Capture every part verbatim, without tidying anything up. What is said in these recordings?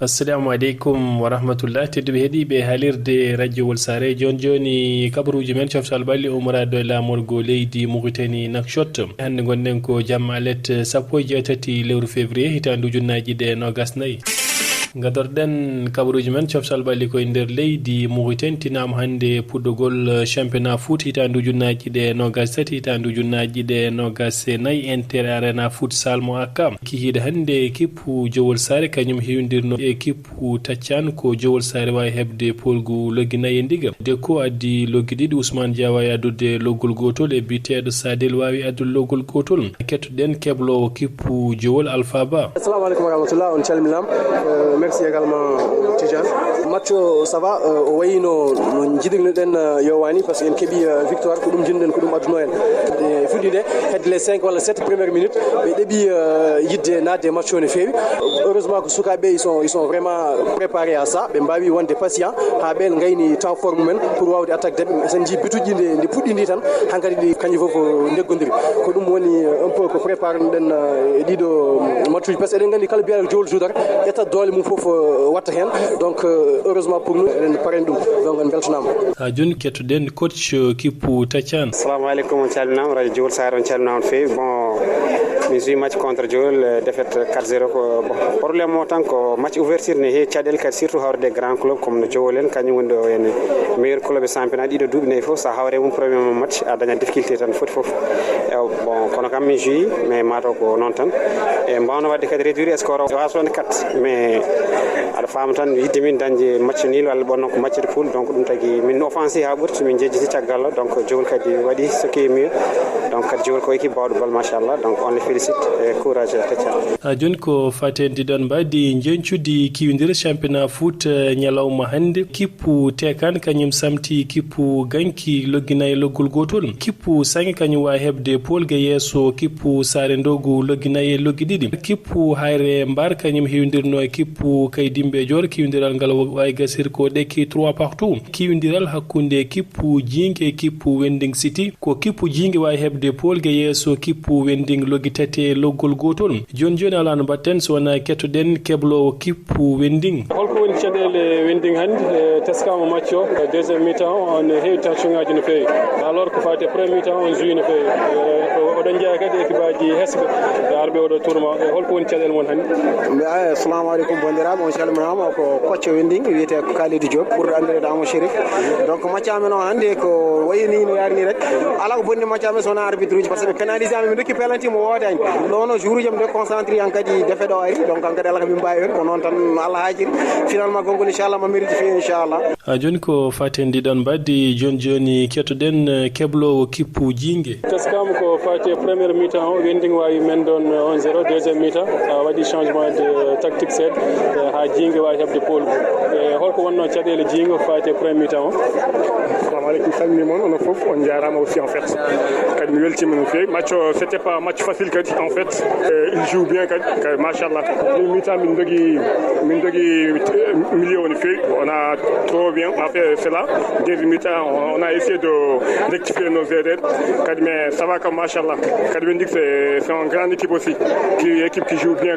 Assalamu aleykum wa rahmatullah. Tedduɓe heɗiiɓe haalirde radio Wolsare, jooni jooni kabaruuji men coftal ɓalli ummoraaɗo e laamorgo leydi Mauritanie Nouakchott. Hannde ngonɗen ko jamma alet sappo e jeetati lewru février hitaande ujunnaaji ɗe noogas nayi. Ngadorɗen kabaruuji men coftal ɓalli ko e nder leydi Mauritanie, tinaama hannde puɗɗogol championnat foot hitaande ujunnaaji ɗe noogas tati, hitaande ujunnaaji ɗe noogas e nayi, Inter Arena Futsal mo Akka. Kikiiɗe hannde kippu Jowol Saare kañum heewindirno e kippu Taccaan ko Jowol Saare waawi heɓde poolgu loggi nayi e ndiga. Deko addi loggi ɗiɗi, Ousmane Dia waawi addude loggol gootol e biteeɗo Sadel waawi addude loggol gootol. Kettoɗen kebloowo kippu Jowol Alpha Ba. Assalamu aleykum wa rahmatullah, on calminaama. Euh, merci également, Tidiane. Match o, ça va, euh, o wayi no, no njiɗirnoɗen, euh, yo waani, parce que en keɓi, euh, victoire, ko ɗum njiɗnoɗen, ko ɗum adduno en. E fuɗɗiinde, hedde les cinq walla sept premières minutes, ɓe ɗeɓi, euh, yiɗde naatde e match o no feewi. Heureusement ko sukaaɓe, ils sont, ils sont vraiment préparés à ça. Ɓe mbaawi wonde patient haa ɓe ngayni temps fort mumen pour waawde attaque de. Sen njii bituuji nde, nde puɗɗi ndi tan, hankadi ɗi kañum fof ndeggodiri. Ko ɗum woni, euh, un peu ko préparé ɗen, euh, e ɗiɗo matchuji. Parce que eɗen nganndi kala biyaɗo Jowol Joudar ƴetta doole mum fof, euh, watta heen. Donc, euh, heureusement pour nous, eɗen parani ɗum. Donc, en mbeltanaama. Haa jooni kettoɗen coach, euh, kippu Taccaan. Assalamu aleykum, on calminaama, radio Jowol Saare, on calminaama no feewi. Bon, min joué match contre Jowol, euh, défaite quatre zéro ko, bon, problème o tan ko match ouverture ne heewi caɗeele kadi, surtout hawrude e grand club comme no Jowol en, kañum woni ɗo ene meilleur club e championnat ɗiɗo duuɓi nayi fof, so a hawre mum premier match, a dañat difficulté tan foti fof. Ewa, bon, kono kam min joué, mais mataw ko noon tan. E mbawno waɗde kadi réduire score o, waasonde quatre, mais aɗa faama tan yidde min dañde match nul walla ɓonno ko match de poule, donc ɗum tagi min offense haa ɓurti, min jejjiti caggal o, donc Jowol kadi waɗi ce qui est mieux, donc kadi Jowol ko équipe bawɗo bal, machallah, donc on les félicite et courage, Taccaan. Haa jooni ko faten diɗon mbaadi njeñcudi kiwindire championnat foot, eh, ñalawma hannde. Kippu Tekan kañum samti kippu Ganki loggi nayi loggol gootol. Kippu Sange kañum waawi heɓde poolge yeeso kippu Saare Ndogu loggi nayi e loggi ɗiɗi. Kippu Hayre Mbar kañum heewindirno e kippu Kaydimɓe Joor, kiwindiral ngal waawi gasir ko ɗekki trois partout. Kiwindiral hakkunde kippu Jiinge e kippu Wending City. Ko kippu Jiinge waawi heɓde poolge yeeso kippu Wending loggi tati e loggol gootol. Jooni jooni alaa no mbaɗten so wonaa kettoɗen kebloowo kippu Wending. Holko woni caɗeele Wending hannde? Eh, teskaama match o, eh, deuxième mi-temps, on heewi tension ngaaji no feewi. Alors ko faati e premier mi-temps, on joué no feewi. Eh, o-, oɗon njeyaa kadi équipe aji hesɓe e arɓe oɗo tournoi. Eh, holko woni caɗeele mon hannde? Mbi-, eh, assalamu aleykum, banndiraaɓe, on calminaama. Ko coach Wending, wiyetee ko Kalidou Diop, ɓurɗo anndireede Amo Chérif. Donc, match amen o hannde ko wayi ni no yarini rek. Alaa ko bonni match amen so wonaa arbitre uji, parce que ɓe pénalisé amen, min ndokki penalty mo woodaani. Ɗo no jour uji am de concentré an kadi défaite o ari, donc an kadi alaa ko min mbaawi heen, ko noon tan Allah haajiri. Finalement, konngol inchallah ma mérite fi inchallah. Haa jooni ko faten diɗon mbaadi, jooni jooni kettoɗen, eh, kebloowo kippu Jiinge. Teskaama ko faati e premier mi-temps o, Wending waawi men ɗoon, eh, un zéro, deuxième mi-temps, a waɗi changement de tactique seeɗa, eh, haa Jiinge waawi heɓde pool. Eh, holko wonnoo caɗeele Jiinge ko faati e premier mi-temps o? Assalamu aleykum, salmini mon, onon fof, on njaaraama aussi en fait. Kadi mi weltiima no feewi. Match o, c'était pas match facile kadi en fait. Eh, il joue bien kadi, kadi machallah. Min mi-temps min ndogi, min ndogi, eh, milieu o no feewi. On a trop bien, on a fait cela. Deuxième mi-temps, on a essayé de rectifier nos erreurs. Kadi mais ça va comme machallah. Kadi Wending c'est, c'est une grande équipe aussi, qui, équipe qui joue bien.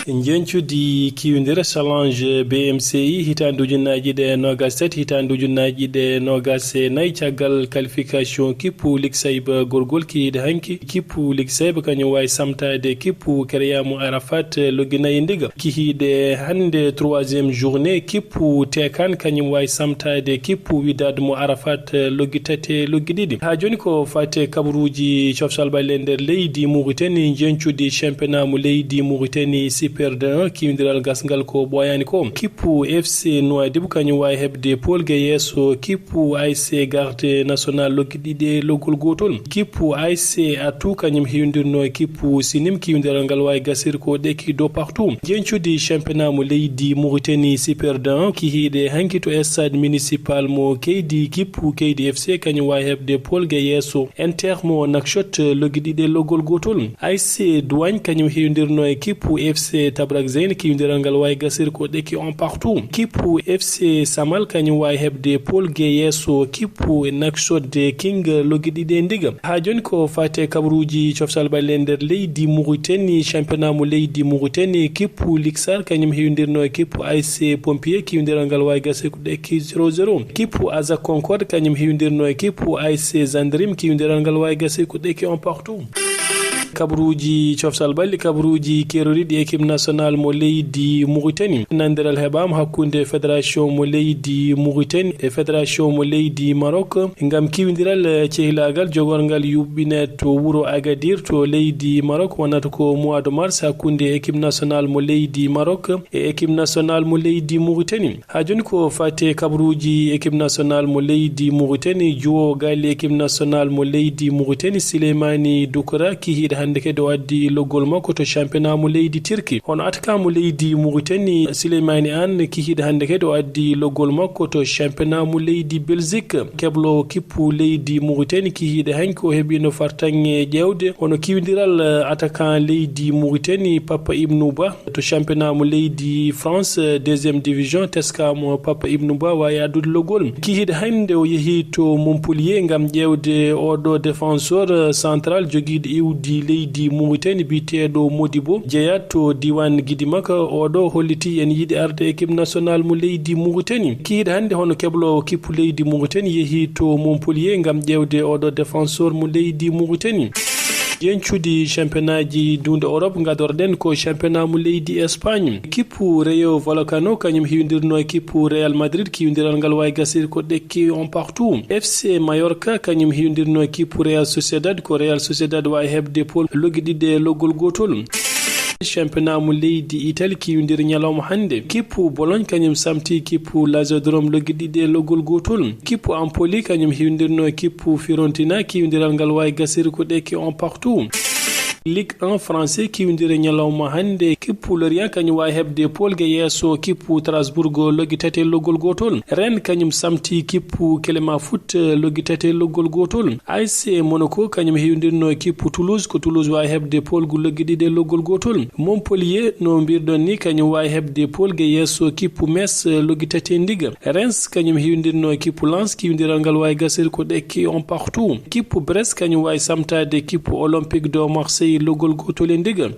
Njeñcudi kiwindira challenge B M C I hitaande ujunnaaji ɗe noogas tati, hitaande ujunnaaji ɗe noogas e nayi, caggal qualification kippu Ligue Sayba gorgol kihiiɗe hanki. Kippu Ligue Sayba kañum waawi samtaade kippu Kereya mo Arafat loggi nayi e ndiga. Kihiiɗe hannde troisième journée, kippu Tekan kañum waawi samtaade kippu Widad mo Arafat loggi tati e loggi ɗiɗi. Haa jooni ko faati e kabaruuji coftal ɓalli e nder leydi Mauritanie, njeñcudi championnat mo leydi Mauritanie Super deux, kiwindiral gasngal ko ɓooyaani ko. Kippu F C Nouadhibou kañum waawi heɓde poolge yeeso kippu A S C Garde National loggi ɗiɗi e loggol gootol. Kippu A S C Atout kañum heewindirno e kippu Sinim, kiwindiral ngal waawi gasir ko ɗekki do partout. Njeñcudi championnat mo leydi Mauritanie Super deux, kihiiɗe hanki to stade municipal mo Keydi, kippu Keydi F C kañum waawi heɓde poolge yeeso Inter mo Nouakchott loggi ɗiɗi e loggol gootol. A S C Douane kañum heewindirno e kippu F C E Tabrak Zeyn, kiwindiral ngal waawi gasir ko ɗekki on partout. Kippu F C Samal, kañum waawi heɓde Paul Gueye yeeso kippu Nouakchott King loggi ɗiɗi e ndiga. Haa jooni ko faati e kabaruuji coftal ɓalli e nder leydi Mauritanie, championnat mo leydi Mauritanie, kippu Liksar, kañum heewindirno e kippu A S C Pompier, kiwindiral ngal waawi gasir ko ɗekki zéro zéro. Kippu Azak Concorde, kañum heewindirno e kippu A S C Gendarme, kiwindiral ngal waawi gasir ko ɗekki on partout. Kabaruuji coftal ɓalli, kabaruuji keeroriiɗi équipe national mo leydi Mauritanie. Nandiral heɓaama hakkunde fédération mo leydi Mauritanie e fédération mo leydi Maroc ngam kiwindiral, eh, cehilaagal jogorngal yuɓɓine to wuro Agadir to leydi Maroc, wonata ko mois de mars, hakkunde équipe national mo leydi Maroc e équipe national mo leydi Mauritanie. Haa jooni ko faati e kabaruuji équipe national mo leydi Mauritanie, juwoowo galle équipe national mo leydi Mauritanie, Sileymani Dukra, kihiiɗe hannde kadi o addi loggol makko to championnat mo leydi Turki. Hono attaquant mo leydi Mauritanie, Sileymani Anne, kihiiɗe hannde kadi o addi loggol makko to championnat mo leydi Belgique. Kebloowo kippu leydi Mauritanie, kihiiɗe hanki o heɓiino fartaŋŋe ƴeewde, hono kiwindiral, eh, attaquant leydi Mauritanie, Papa Ibnou Ba, to championnat mo leydi France, eh, deuxième division, teskaama Papa Ibnou Ba waawi addude loggol. Kihiiɗe hannde o yehi to Montpellier ngam ƴeewde oɗo défenseur, eh, central jogiiɗo iwdi leydi Mauritanie biyeteeɗo Modibo, jeyaa to diiwaan Gidimaka. Oɗo hollitii ene yiɗi arde équipe national mo leydi Mauritanie. Kihiiɗe hannde hono kebloowo kippu leydi Mauritanie yehi to Montpellier ngam ƴeewde oɗo défenseur mo leydi Mauritanie. Jeñcuɗi championnatji duunde Europe, ngadorɗen ko championnat mo leydi Espagne. Kippu Rayo Vallecano, kañum heewindirno e kippu Real Madrid, kiwindiral ngal waawi gasir ko ɗekki on partout. F C Mallorca, kañum heewindirno e kippu Real Sociedad, ko Real Sociedad waawi heɓde Paul loggi ɗiɗi e loggol gootol. Championnat mo leydi Italie, kiwindir ñalawma hannde. Kippu Bologne, kañum samti kippu Lazio de Rome loggi ɗiɗi e loggol gootol. Kippu Empoli, kañum heewindirno e kippu Fiorentina, kiwindiral ngal waawi gasir ko ɗekki on partout. Ligue un français, kiwindire ñalawma hannde, kippu Lorient kañum waawi heɓde Paul Gueye yeeso kippu Strasbourg loggi tati e loggol gootol. Rennes kañum samti kippu Clermont Foot loggi tati e loggol gootol. A S C Monaco kañum heewindirno e kippu Toulouse, ko Toulouse waawi heɓde Paul gu loggi ɗiɗi e loggol gootol. Montpellier, no mbirɗon ni, kañum waawi heɓde Paul Gueye yeeso kippu Metz loggi tati e ndiga. Reims kañum heewindirno e kippu Lens, kiwindiral ngal waawi gasir ko ɗekki on partout. Kippu Brest kañum waawi samtaade kippu Olympique de Marseille loggol gootol e ndiga.